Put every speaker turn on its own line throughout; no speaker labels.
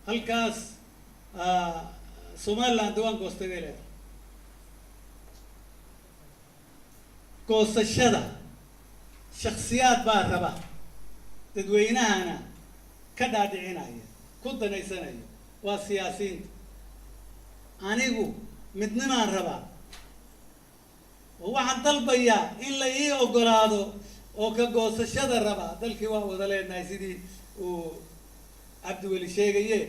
Halkaas Somaliland waan goostay bay leedahay. Goosashada shaksiyaad baa raba, dadweynahana ka dhaadhicinaya, ku danaysanaya, waa siyaasiyiinta. Anigu midnimaan rabaa oo waxaan dalbayaa in la ii oggolaado oo ka goosashada rabaa. Dalkii waa wada leenahay, sidii uu Cabdiweli sheegaye,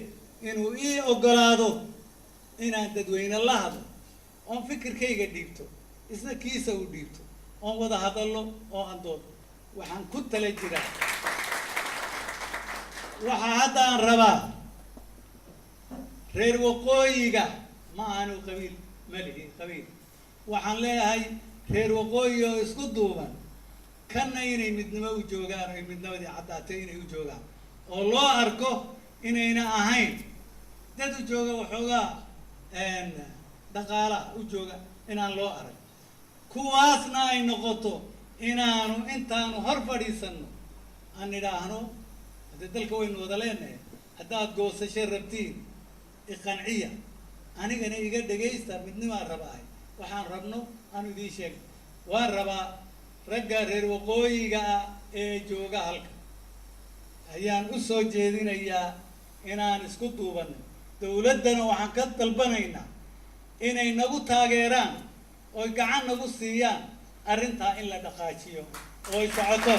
inuu ii oggolaado inaan dadweyne la hadlo oon fikirkayga dhiibto, isna kiisa uu dhiibto, oon wada hadallo oo aan doodo. Waxaan ku tala jiraa, waxaa hadda aan rabaa reer waqooyiga, ma aanu qabiil ma lihi qabiil, waxaan leeyahay reer waqooyi oo isku duuban, kanna inay midnimo u joogaan, ay midnimadii caddaatay inay u joogaan, oo loo arko inayna ahayn dad u jooga waxoogaa dhaqaalaha u jooga inaan loo arag, kuwaasna ay noqoto inaanu intaanu hor fadhiisanno aan nidhaahno: "Haddii dalka waynu wada leenahay, haddaad goosasho rabtiin, iqanciya, anigana iga dhegaysta, midnimaan rabaahay, waxaan rabno aanu idiin sheegno." Waan rabaa ragga reer waqooyiga ah ee jooga halka ayaan u soo jeedinayaa inaan isku duubanno. Dawladdana waxaan ka dalbanaynaa inay nagu taageeraan oy gacan nagu siiyaan arrintaa in la dhaqaajiyo oo ay socoto.